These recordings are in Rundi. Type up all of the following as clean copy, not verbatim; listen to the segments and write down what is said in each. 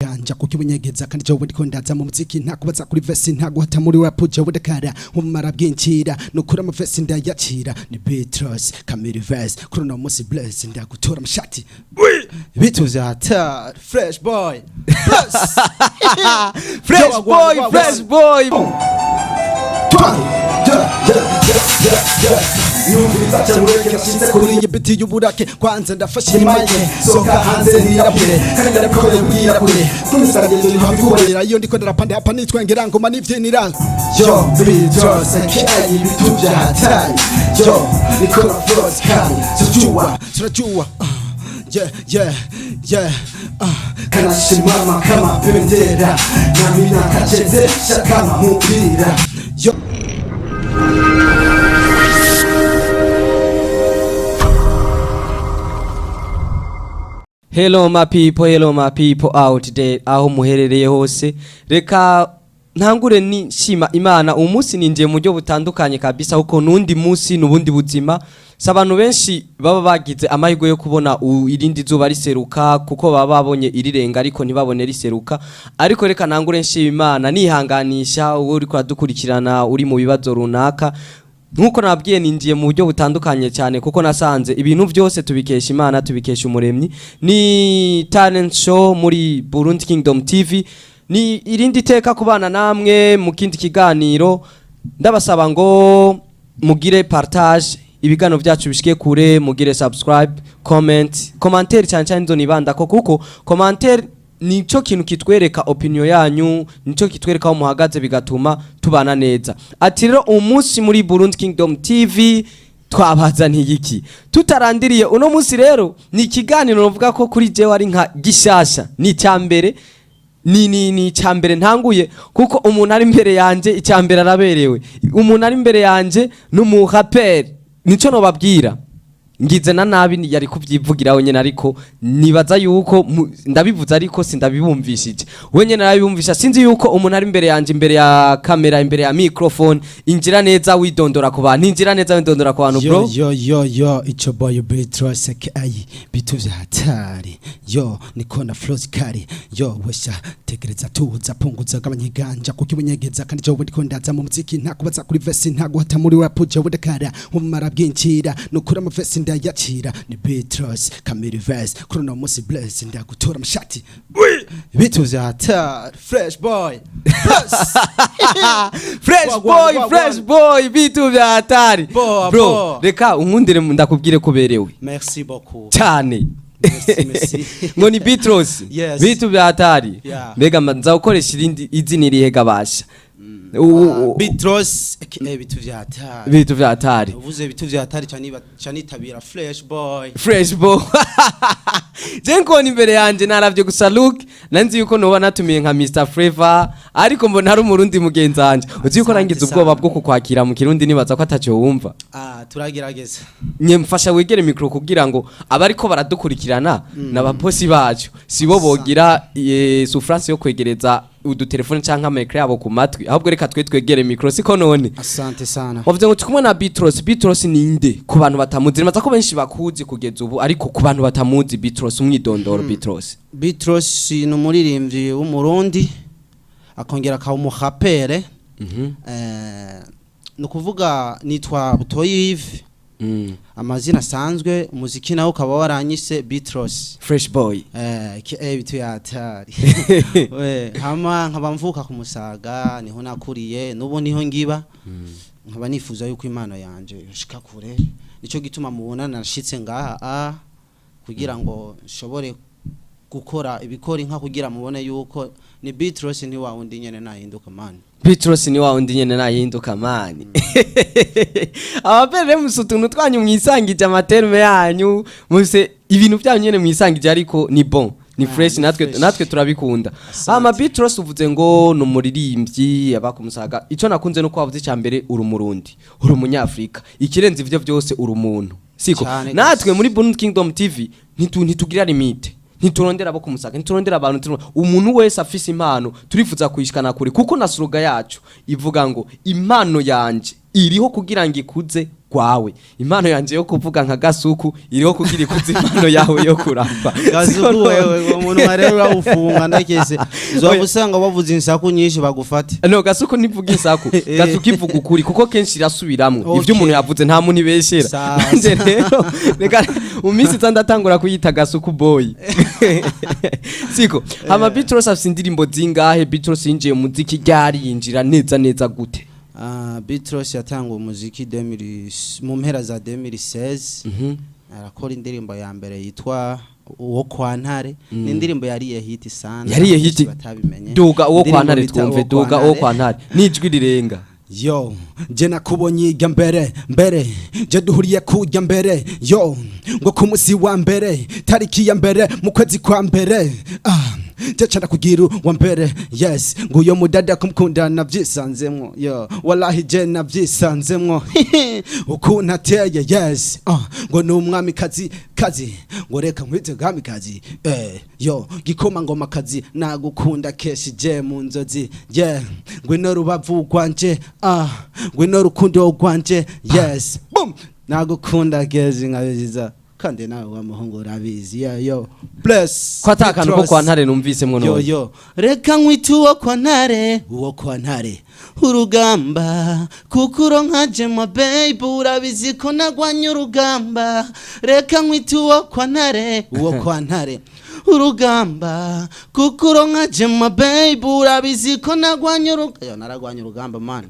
Ganja kuko ibunyegeza kandi jewe ndiko ndaza mu muziki, nta kubaza kuri verse, nta guhata muri rap. Jewe ndakara umara bw'inkira, nukuri ama verse ndayakira. Ni Beatles Kamiri verse kuri uno munsi, bless ndagutora amashati. Ui! Bitu vya hatari, fresh boy. Bless. Fresh boy, fresh boy. Kuri iyi biti y'uburake kwanza ndafashe mic, soka hanze nirapure kandi ndabikore bwirapure kumisaragendo ntihabikuborera. Iyo ndiko ndarapa hapa nitwengera ngoma nivyinira. Yo, Beatles aka ibitu vya hatari. Yo, niko na flows kali, sijua tunajua. Yeah, kanasimama kama bendera nami nakachezesha kama mpira. Yo. Hello my people, hello my people out there, aho muherereye hose. Reka ntangure nshima Imana. Umunsi ninjiye mu buryo butandukanye kabisa, kuko nundi munsi nubundi buzima. Si abantu benshi baba bagize amahirwe yo kubona irindi zuba riseruka, kuko baba babonye irirenga ariko ntibabone riseruka. Ariko reka ntangure nshima Imana, nihanganisha uwo uriko uradukurikirana uri mu bibazo runaka. Nkuko nabwiye, ninjiye mu buryo butandukanye cyane, kuko nasanze ibintu byose tubikesha Imana, tubikesha Umuremyi. Ni talent show muri Burundi Kingdom TV. Ni irindi teka kubana namwe mu kindi kiganiro. Ndabasaba ngo mugire partage, ibiganiro byacu bishike kure, mugire subscribe, comment, commentaire cyane cyane nzo nibandako, kuko commentaire nico kintu kitwereka opinion yanyu, nico kitwereka aho muhagaze, bigatuma tubana neza. Ati rero umunsi muri Burundi Kingdom TV twabazaniye iki? Tutarandiriye, uno munsi rero ni ikiganiro novuga ko kuri jewe ari nka gishasha, ni icyambere, ni icyambere ntanguye, kuko umuntu ari imbere yanje, icyambere araberewe. Umuntu ari imbere yanje ni umuraperi, nico nobabwira. Ngize na nabi yari kubyivugiraho nyene, ariko nibaza yuko ndabivuze ariko sindabibumvishije, we nyene arabibumvisha. Sinzi yuko umuntu ari imbere yanje, imbere ya kamera, imbere ya microphone, injira neza widondora ku bantu, injira neza widondora ku bantu, bro. Yo yo yo yo, it's your boy Beatles aka bitu vya hatari. Yo, niko na flows kali. Yo, wesha tegereza, tuza, punguza, gabanya iganja kuko ibunyegeza kandi jewe ndiko ndaza mu muziki, nta kubaza kuri verse, nta guhata muri rap. Jewe ndakara umara bw'inkira, nukuri ama verse ndayakira. Ni Beatles Kamiri verse kuri uno munsi, bless ndagutora amashati. Ui! Bitu vya hatari, fresh boy. Bless. Fresh Wagwan, boy. Wagwan. Fresh boy, bitu vya hatari. Boa, bro. boa. Reka unkundire ndakubwire ko uberewe. Merci beaucoup. Cyane. Merci, merci. Ngo ni Beatles. Yes. Bitu vya hatari. Yeah. Mbega nza gukoresha irindi izina irihe gabasha? Beatles aka bitu vya hatari. Bitu vya hatari. Uvuze bitu vya hatari cyane cyanitabira fresh boy. Fresh boy. Je nkubona imbere yanje naravye gusa look, nanzi yuko noba natumiye nka Mr Flavor, ariko mbona ari umurundi mugenzi wanje. Uzi yuko nangize ubwoba bwo kukwakira mu Kirundi, nibaza ko ataco wumva. Ah, turagerageza. Nye mfasha wegere micro kugira ngo abariko baradukurikirana n'abaposi bacu sibo bogira souffrance yo kwegereza udutelefone canke ama écran yabo ku matwi, ahubwo reka twe twegere micro, siko none? Asante sana. Wavuze ngo turi kumwe na Beatles. Beatles ni nde ku bantu batamuzi? Nibaza ko benshi bakuzi kugeza ubu, ariko ku bantu batamuzi Beatles, umwidondoro Beatles. Beatles ni umuririmbyi w'Umurundi, akongera akaba umurapere. Ni ukuvuga nitwa Butoyi Yves. Amazina asanzwe, umuziki nawe ukaba waranyise Beatles. Fresh boy. Aka bitu ya hatari. We, hama nkaba mvuka ku Musaga, niho nakuriye, n'ubu niho ngiba. Nkaba nifuza yuko impano yanje yoshika kure, nico gituma mubona nashitse ngaha kugira ngo nshobore gukora ibikora inka, kugira mubone yuko ni Beatles, ni wa wundi nyene nahinduka man. Beatles ni wa wundi nyene nahinduka man. Abapere musa utuntu twanyu mwisangije, ama termes yanyu muse, ibintu byanyu nyene mwisangije, ariko ni bon, ni Ah, fresh. ni Natwe fresh. natwe turabikunda. Asante. Ama Beatles, uvuze ngo ni umuririmbyi aba kumusaga. Ico nakunze nuko wavuze icya mbere uri Umurundi, uri Umunyafrika, ikirenze ivyo byose uri umuntu, siko? Cane Natwe gose. muri Burundi Kingdom TV ntitugira limite, ntiturondera abo kumusaga, ntiturondera abantu, umuntu wese afise impano turifuza kuyishikana kure, kuko na slogan yacu ivuga ngo impano yanje iriho kugira ngo ikuze. Rwawe, impano yanje yo kuvuga nka Gasuku iriho kugira ikuze impano yawe yo kurapa. Gasuku, wewe, uwo muntu rero urawufunga, ndakese uzoba usanga bavuze insaku nyinshi bagufate. No, Gasuku ntivuga insaku. Gasuku ivuga ukuri, kuko kenshi irasubiramwo ivyo umuntu yavuze, nta muntu ibeshera. Sawa. Nanje rero reka mu minsi iza ndatangura kuyita Gasuku boy, siko? Hama Bitros afise indirimbo zingahe? Bitros yinjiye mu muziki ryari? Yinjira neza neza gute? Bitros yatanguye umuziki 2000 mu mpera za 2016. Arakora indirimbo ya mbere yitwa Uwo kwa Ntare. Ni indirimbo yariye hit sana. Yariye hit. Batabimenye. Duga Uwo kwa Indirimbo Ntare bita twumve. Uwo kwa Duga Uwo kwa Ntare. Ntare nijwi rirenga. Yo, je nakubonye ijya mbere mbere, je duhuriye kujya mbere, yo, ngo ku munsi wa mbere, tariki ya mbere mu kwezi kwa mbere, ah, je cara kugira wa mbere, yes, nguyo mudada kumukunda navyisanzemwo, yo, wallahi je navyisanzemwo ukuntu ateye, yes, ah, ngo ni umwamikazi kazi, ngo reka nkwite kamikazi, eh, yo, gikoma ngoma kazi, nagukunda keshi je mu nzozi, yeah, ngwino rubavu rwanje, ah, ngwino rukundo rwanje, yes, boom, nagukunda keshi nkabiziza, kandi nawe wa muhungu urabizi, yeah, yo, bless. Ko ata kantu ko kwa Ntare numvisemwo? Yo. None Yo, reka nkwite Uwo kwa Ntare, Uwo kwa Ntare urugamba, kuko uronkaje ma baby, urabizi ko nagwanye urugamba. Reka nkwite Uwo kwa Ntare, Uwo kwa Ntare urugamba, kuko uronkaje ma baby, urabizi ko nagwanye urugamba. Yo, naragwanye urugamba, man.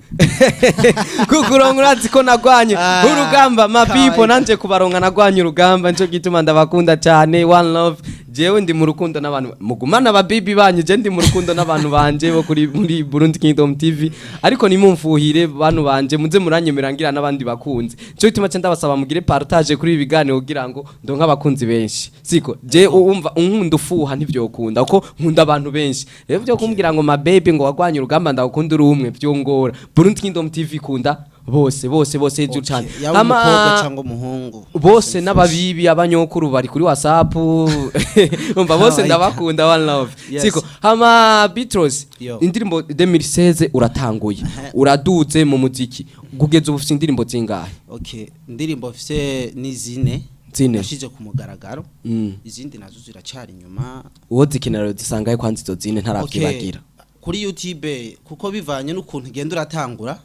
Kuko uronka urazi ko nagwanye Ah, urugamba, ma people. Kawaida. Nanje kubaronka nagwanye urugamba, nico gituma ndabakunda cyane. One love. Jewe ndi mu rukundo n'abantu mugumana ababibi banyu, je ndi mu rukundo n'abantu banje bo kuri muri Burundi Kingdom TV, ariko nimumfuhire bantu banje, muze muranyemera ngira n'abandi bakunzi. Nico gituma ce ndabasaba mugire partage kuri ibi biganiro kugira ngo ndonke abakunzi benshi, siko? Je umva unkunda ufuha ntivyokunda, kuko nkunda abantu benshi. Rero byo kumbwira ngo ma baby, ngo wagwanye urugamba, ndagukunda uri umwe, vyongora. Burundi Kingdom TV ikunda bose bose bose, hejuru cyane. Yaba umukobwa cyangwa umuhungu. Bose n'ababibi, abanyokuru bari kuri WhatsApp, umva, bose Kawaida. ndabakunda, one love. Yes. Siko? Hama Bitros, Yo. indirimbo 2016 uratanguye, uraduze mu muziki, kugeza ubu ufite indirimbo zingahe? Okay, indirimbo mfise ni zine. Zine. Nashize ku mugaragaro. Izindi nazo ziracyari inyuma. Uwo zikenera zisangaye kwanza izo zine, ntaravyibagira. Kuri YouTube, kuko bivanye n'ukuntu ugenda uratangura,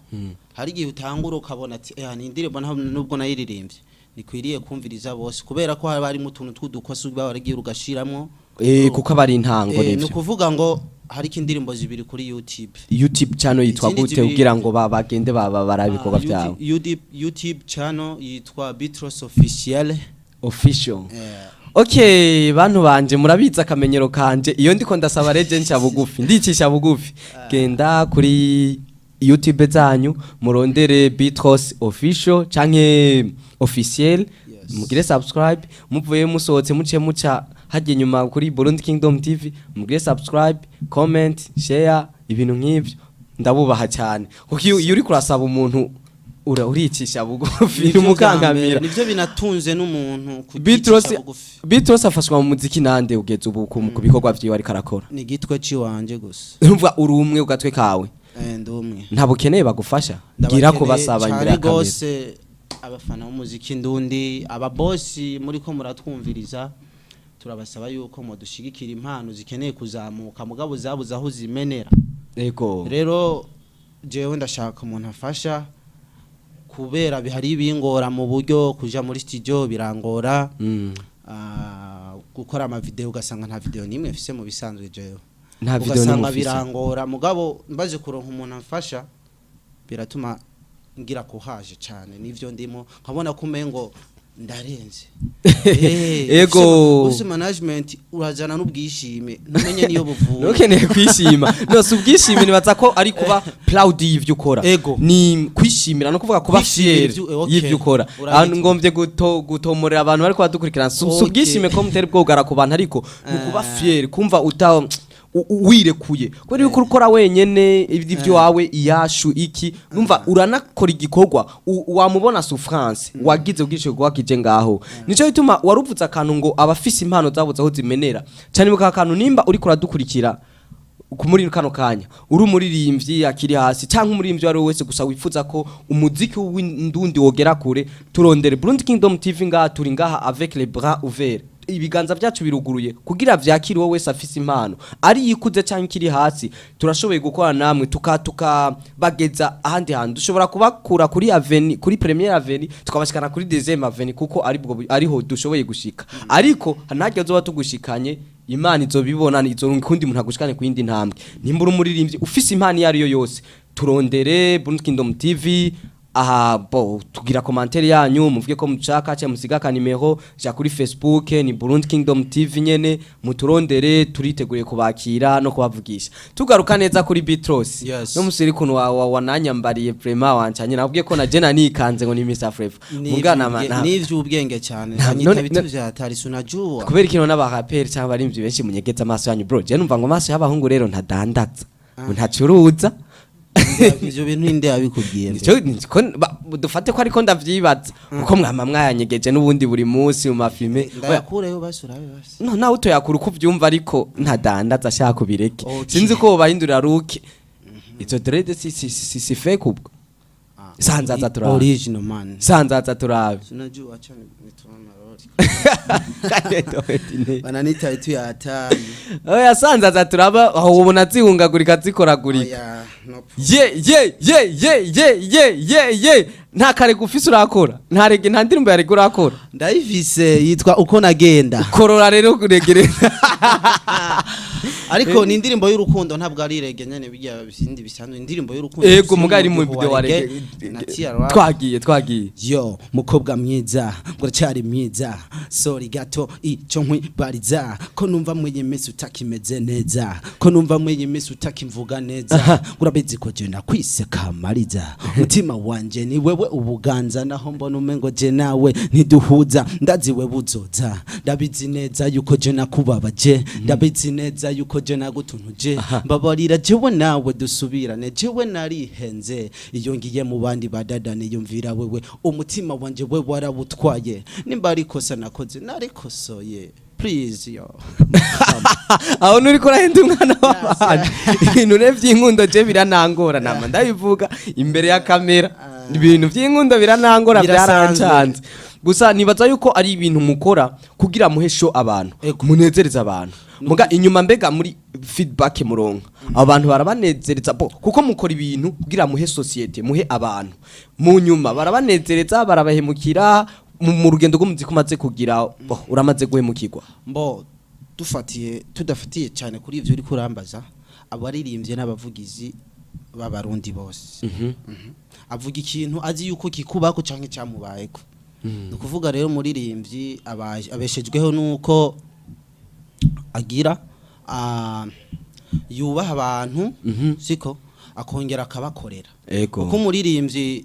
hari igihe utangura ukabona ati eh, ni indirimbo nubwo nayiririmbye nikwiriye kumviriza bose, kubera ko haba harimo utuntu tw'udukosi uba waragiye ugashiramwo. Eh, kuko aba ari intango. Ni Nivyo. ukuvuga ngo hariko indirimbo zibiri kuri YouTube. YouTube channel yitwa Izindi gute zibiri- kugira ngo bagende baba barabikorwa Ah, byawe? YouTube channel yitwa Bitros Officiel. Official. Okay, bantu banje, murabizi akamenyero kanje, iyo ndiko ndasaba reje nca bugufi, ndicisha bugufi. Genda kuri YouTube zanyu murondere Bitros Official canke Officiel. Yes. Mugire subscribe, muvuye musohotse muce muca hajya inyuma kuri Burundi Kingdom TV, mugire subscribe, comment, share, ibintu nk'ivyo. Ndabubaha cyane, kuko iyo uri kurasaba umuntu uricisha bugufi. Nivyo vya mbere, Umukankamira. Nivyo binatunze n'umuntu Bitros kugicisha bugufi. Bitros afashwa mu muziki nande ugeze ubu ku bikorwa vyiwe ariko arakora? Ni gitwe ciwanje gusa. Urumva uri umwe ugatwe kawe? Eh, ndi umwe. Nta bukeneye bagufasha? Gira ko basaba imbere cyane ya kamera. Gose abafana b'umuziki ndundi, ababosi muri ko muratwumviriza, turabasaba yuko mudushigikira. Impano zikeneye kuzamuka, mugabo zabuze aho zimenera. Rero jewe ndashaka umuntu afasha, kubera bihari bingora mu buryo, kuja muri studio birangora. Gukora ama video, ugasanga nta video nimwe mfise mu bisanzwe jewe. Nta video Ugasanga nimwe ufise. birangora, mugabo mbaze kuronka umuntu amfasha biratuma ngira kuhaje cyane nivyo ndimo, nkabona ko umengo ndarenze. Ufise management urazana n'ubwishime, ntumenye niyo buvuye. Ntukeneye kwishima, no si ubwishime, nibaza ko ari kuba proud y'ivyo ukora. Ego. Ni kwishimira, no kuvuga kuba Kwishimira fier okay. y'ivyo ukora. Urabita. Ahantu ngombye gutomorera abantu bariko badukurikirana, si ubwishime ko mutera bwogara ku bantu, ariko ni kuba fier, kumva uta wirekuye, kubera yuko ukora wenyene ibyo wawe iyashu iki, numva uranakora igikorwa wamubona souffrance wagize ubwisho gwakije ngaho. Nico gituma waruvuze akantu ngo abafise impano zabuze aho zimenera cyane, mu kantu nimba uriko uradukurikira. Muri kano kanya uri umuririmbyi akiri hasi cyangwa umuririmbyi uwo ari we wese gusa wifuza ko umuziki w'indundi wogera kure, turondere Burundi Kingdom TV. Ngaha turi ngaha avec les bras ouverts, ibiganza byacu biruguruye kugira vyakire uwo wese afise impano, ari yikuze cyangwa ikiri hasi. Turashoboye gukora namwe tuka bageza ahandi hantu. Dushobora kubakura kuri avenue, kuri première avenue, tukabashikana kuri deuxième avenue, kuko ari ariho dushoboye gushika. Ariko ntajya zoba tugushikanye, Imana izobibona, izorunga kundi muntu agushikane ku yindi ntambwe. Nimba uri umuririmbyi ufise impano iyo ariyo yose, turondere Burundi Kingdom TV. Aha bo tugira commentaire yanyu, muvuge ko mushaka cyangwa musiga ka nimero. Ja kuri Facebook, ni Burundi Kingdom TV nyene, muturondere, turiteguye kubakira no kubavugisha. Tugaruka neza kuri Bitros. Yes. No musiri kuntu wa wananyambariye vraiment wancanye, nabwiye ko na jena nikanze ngo ni Mr Flavor mugana N'ivy'ubwenge cyane. None Anyita bitu vya hatari, sunajua. Kubera ikintu n'abaraperi cyangwa abarimvyi benshi munyegeza amaso yanyu, bro. Je numva ngo amaso y'abahungu rero ntadandaza, ngo ntacuruza. Ivyo bintu ninde yabikubwiye? Nico niko dufate ko ariko ndavyibaza, kuko mwama mwayanyegeje n'ubundi buri munsi mu mafilme. Oya, Ndayakureyo basi, urabe basi. No nawe utoyakura uko uvyumva, ariko ntadandaza, ashaka kubireke. Okay. Sinzi ko bahindurira ruke izo dread, si fake ubwo. Sanzaza turabe. Original man. Sanzaza turabe. Sunajua, acha nitoe marori. Bananita itu ya hatari. Oya, sanzaza turaba aho ubona zihungagurika, zikoragurika. Oya, no. Ye ye ye ye ye ye ye ye, nta karega ufise urakora? Nta reggae, nta ndirimbo ya reggae urakora? Ndayifise, yitwa Uko Nagenda. Korora rero kuregere. Ariko ni indirimbo y'urukundo, ntabwo ari reggae nyene bijya bindi bisanzwe, indirimbo y'urukundo. Ego, mugari mu video wa reggae. Na Tia Rap. Twagiye, twagiye. Yo mukobwa mwiza, ngo uracyari mwiza, sorry gato, icyo nkwibariza, ko numva mw'iyi minsi utakimeze neza, ko numva mw'iyi minsi utakimvuga neza. Urabizi ko je nakwise kamariza, umutima wanje ni wewe ubuganza, naho mbona umengo je nawe ntiduhuza. Ndazi we buzoza, ndabizi neza yuko je nakubabaje, ndabizi neza yuko je nagutuntuje. Mbabarira, jewe nawe dusubirane, jewe narihenze. Iyo ngiye mu bandi badada niyumvira wewe, umutima wanje we warawutwaye. Nimba ari ikosa nakoze, narikosoye, please yo. Aho nuri kurahenda umwana w'abandi. Ibintu rero by'inkundo je biranangora, nama ndabivuga imbere ya kamera, ibintu by'inkundo biranangora. Birasanzwe. Byarancanze gusa. Nibaza yuko ari ibintu mukora kugira muhe show abantu, munezereze abantu. Muga inyuma mbega muri feedback muronka, abantu barabanezereza bo? Kuko mukora ibintu kugira muhe société, muhe abantu, mu nyuma barabanezereza, barabahemukira? Mu rugendo rw'umuziki umaze kugira bo, uramaze guhemukirwa? Mbo dufatiye, tudafatiye cyane kuri ivyo uri kurambaza, abaririmbye n'abavugizi b'abarundi bose. Avuga ikintu azi yuko kikubako canke cyamubayeko. Ni ukuvuga rero umuririmbyi abeshejweho nuko agira yubaha abantu, siko akongera akabakorera. Kuko umuririmbyi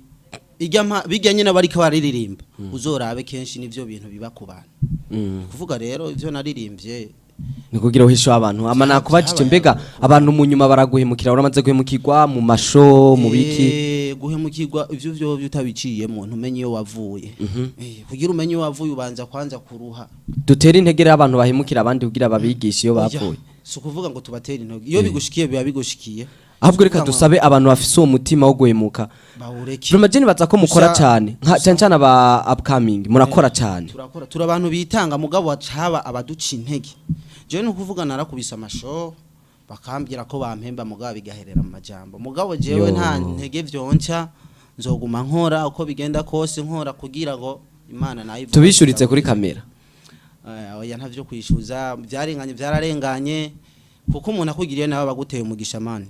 ijya bijya nyine bariko bariririmba, uzorabe kenshi nivyo bintu biba ku bantu. Kuvuga rero ivyo naririmbye Ni kugira uhisho abantu ama nakubajije, mbega abantu mu nyuma baraguhemukira? Uramaze guhemukirwa mu masho, mu biki? Guhemukirwa ivyo vyo utabiciyemo ntumenye iyo wavuye. Kugira umenye iyo wavuye ubanza kwanza kuruha. Dutere intege rero abantu bahemukira abandi kugira babigishe iyo Oya, bapfuye. Si ukuvuga ngo tubatere intege, iyo bigushikiye biba bigushikiye. Ahubwo reka Kuvuga ngo dusabe abantu bafise uwo mutima wo guhemuka. Bawureke. Vraiment je nibaza ko mukora cyane, nka cyane cyane aba upcoming murakora cyane. Turakora, turi abantu bitanga, mugabo haba abaduca intege. Jewe ni ukuvuga narakubise amasho, bakambwira ko bampemba, mugabo bigaherera mu majambo. Mugabo jewe Yo. nta ntege vyonca, nzoguma nkora uko bigenda kose, nkora kugira ngo Imana nayo ivuge. Tubishuritse kuri kamera. Oya, ntavyo kwishuza, byarenganye byararenganye, kuko umuntu akugiriye nawe abaguteye umugisha man.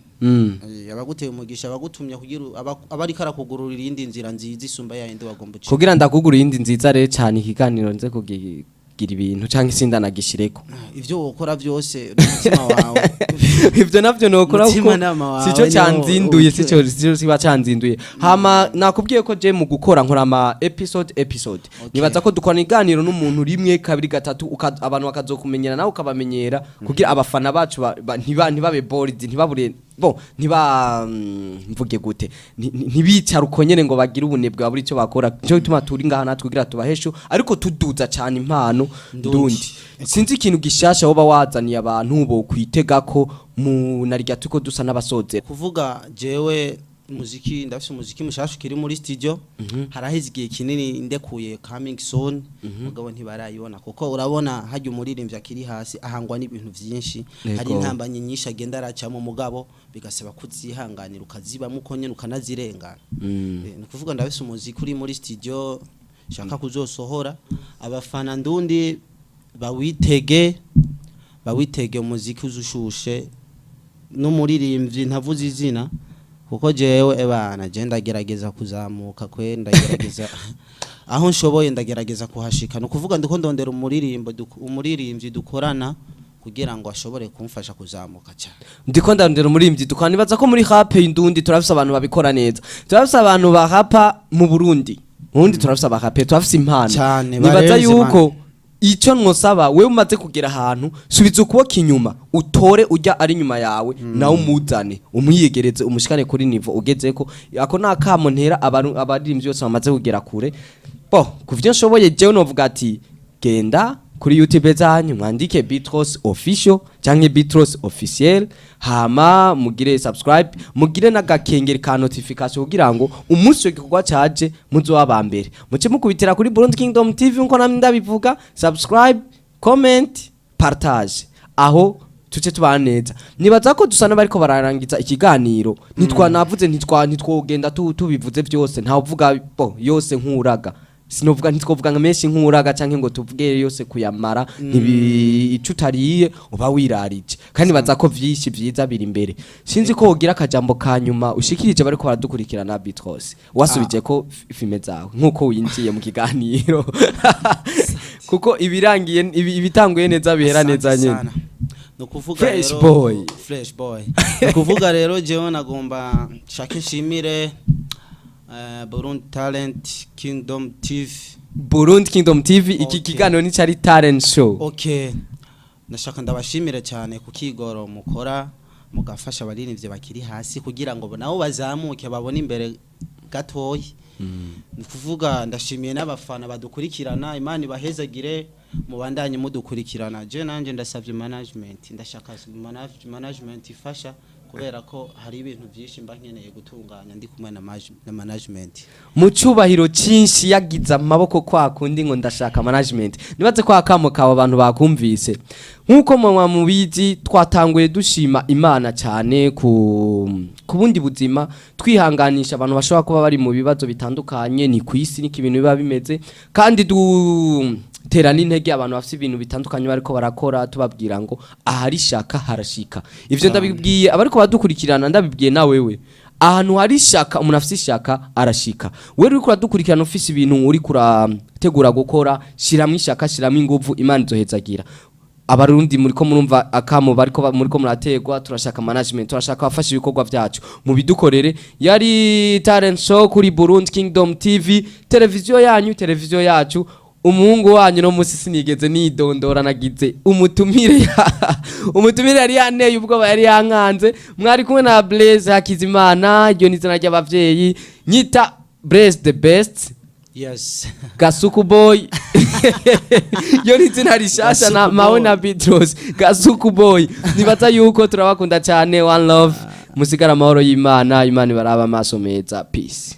Abaguteye umugisha, abagutumye kugira aba ariko arakugururira iyindi nzira nziza isumba yayindi wagomba uca. Kugira ndakugura iyindi nziza rero cyane, ikiganiro nze kugira ibintu canke sindanagishireko. Ivyo wokora byose n'umutima wawe. Ivyo navyo nokora kuko Umutimanama wawe sico niwo canzinduye, sico siba canzinduye. Hama nakubwiye ko je mu gukora nkora ama episode episode. Nibaza ko dukora iganiro n'umuntu rimwe, kabiri, gatatu, abantu bakazokumenyera nawe ukabamenyera, kugira abafana bacu ntibabe bored, ntibabure bo ntiba mvuge gute, ntibicara uko nyene ngo bagire ubunebwe, babure icyo bakora. Nico gituma turi ngaha natwe kugira tubahesho, ariko tuduza cyane impano ndundi. Sinzi ikintu gishasha woba wazaniye abantu bo kwitega ko Mu narirya tuko dusa n'abasozera. Kuvuga jewe muziki, ndafise umuziki mushasha ukiri muri studio. Haraheze igihe kinini ndekuye coming soon, mugabo ntibarayibona, kuko urabona hajya umuririmbyi akiri hasi ahangwa n'ibintu vyinshi. Hari intambanye nyinshi agenda aracamo, mugabo bigasaba kuzihanganira, ukazibamo uko nyene, ukanazirengana. Ni ukuvuga ndafise umuziki uri muri studio shaka kuzosohora. Abafana ndundi bawitege, bawitege, umuziki uzushushe n'umuririmbyi ntavuze izina, kuko jewe ebana je ndagerageza kuzamuka kwe, ndagerageza aho nshoboye, ndagerageza kuhashika. Ni ukuvuga ndiko ndondera umuririmbyi dukorana kugira ngo ashobore kumfasha kuzamuka cyane. Ndiko ndarondera umuririmbyi dukora. Nibaza ko muri rap indundi turafise abantu babikora neza, turafise abantu bahapa mu Burundi. Ubundi turafise abahape, turafise impano. Cyane, nibaza barenze. yuko icyo mwosaba, wewe umaze kugera ahantu, subiza ukuboko inyuma, utore ujya ari inyuma yawe, nawe umuzane, umwiyegereze, umushikane kuri niveau ugezeko. Ako ni akamo ntera abaririmbyi bose bamaze kugera kure. Bo kuvyo nshoboye jewe novuga ati genda kuri YouTube zanyu, mwandike Bitros Official canke Bitros Officiel, hama mugire subscribe, mugire n'agakengeri ka notification kugira ngo umunsi w'igikorwa caje muzoba mbere muce mukubitira kuri Burundi Kingdom TV. Nko namwe ndabivuga, subscribe, comment, partage, aho tuce tubana neza. Nibaza ko dusa n'abariko bararangiza ikiganiro. Ntitwanavuze, ntitwogenda tubivuze byose, ntawuvuga bo yose nkuraga. Sinovuga, ntitwovuga nka menshi nkuraga canke ngo tuvuge yose kuyamara. Ntibi ico utariye uba wirarije, kandi baza ko vyinshi vyiza biri imbere. Sinzi ko wogira akajambo ka nyuma ushikirije bariko baradukurikirana, Bitros, wasubije ko filme zawe nkuko winjiye mu kiganiro, kuko ibirangiye ibitanguye neza bihera neza Asante nyene. sana. Nukuvuga Fresh rero boy. Fresh boy. Nukuvuga rero jewe nagomba nshake nshimire Burundi Talent Kingdom TV. Burundi Kingdom TV, iki kiganiro ni cari talent show. Okay, ndashaka ndabashimire cyane ku kigoro mukora, mugafasha abaririmbyi bakiri hasi kugira ngo nabo bazamuke, babone imbere gatoyi. Ni ukuvuga ndashimiye n'abafana badukurikirana. Imana ibahezagire, mubandanye mudukurikirana. Je nanjye ndasabye management, ndashaka management ifasha, kubera ko hari ibintu byinshi mba nkeneye gutunganya ndi kumwe na management. Mu cyubahiro cyinshi yagize amaboko kwa kundi ngo ndashaka management. Nibaze ko akamo kawe abantu bakumvise. Nk'uko mwa mubizi, twatanguye dushima Imana cyane ku bundi buzima, twihanganisha abantu bashobora kuba bari mu bibazo bitandukanye. Ni ku isi niko ibintu biba bimeze, kandi dutera n'intege abantu bafite ibintu bitandukanye bariko barakora, tubabwira ngo ahari shaka harashika. Ivyo ndabibwiye abariko badukurikirana, ndabibwiye na wewe. Ahantu hari ishaka, umuntu afise ishaka arashika. Wewe uriko uradukurikirana, ufise ibintu uri kurategura gukora, shiramwo ishaka, shiramwo inguvu, Imana izohezagira. Abarundi muriko murumva akamo bariko muriko murategwa. Turashaka management, turashaka abafasha ibikorwa vyacu, mubidukorere. Yari talent show kuri Burundi Kingdom TV, televiziyo yanyu, televiziyo yacu. Umuhungu wanyu no musi sinigeze nidondora, nagize umutumire, umutumire yari yanteye ubwoba, yari yankanze. Mwari kumwe na Blaise Hakizimana, iryo ni izina ry'abavyeyi, nyita Blaise the best. Yes. Gasuku boy, yo ni izina rishasha na Gasuku mawe boy. Na Bitros Gasuku boy. Nibaza yuko turabakunda cyane. One love, musigara amahoro y'Imana. Imana ibaraba amaso meza. Peace.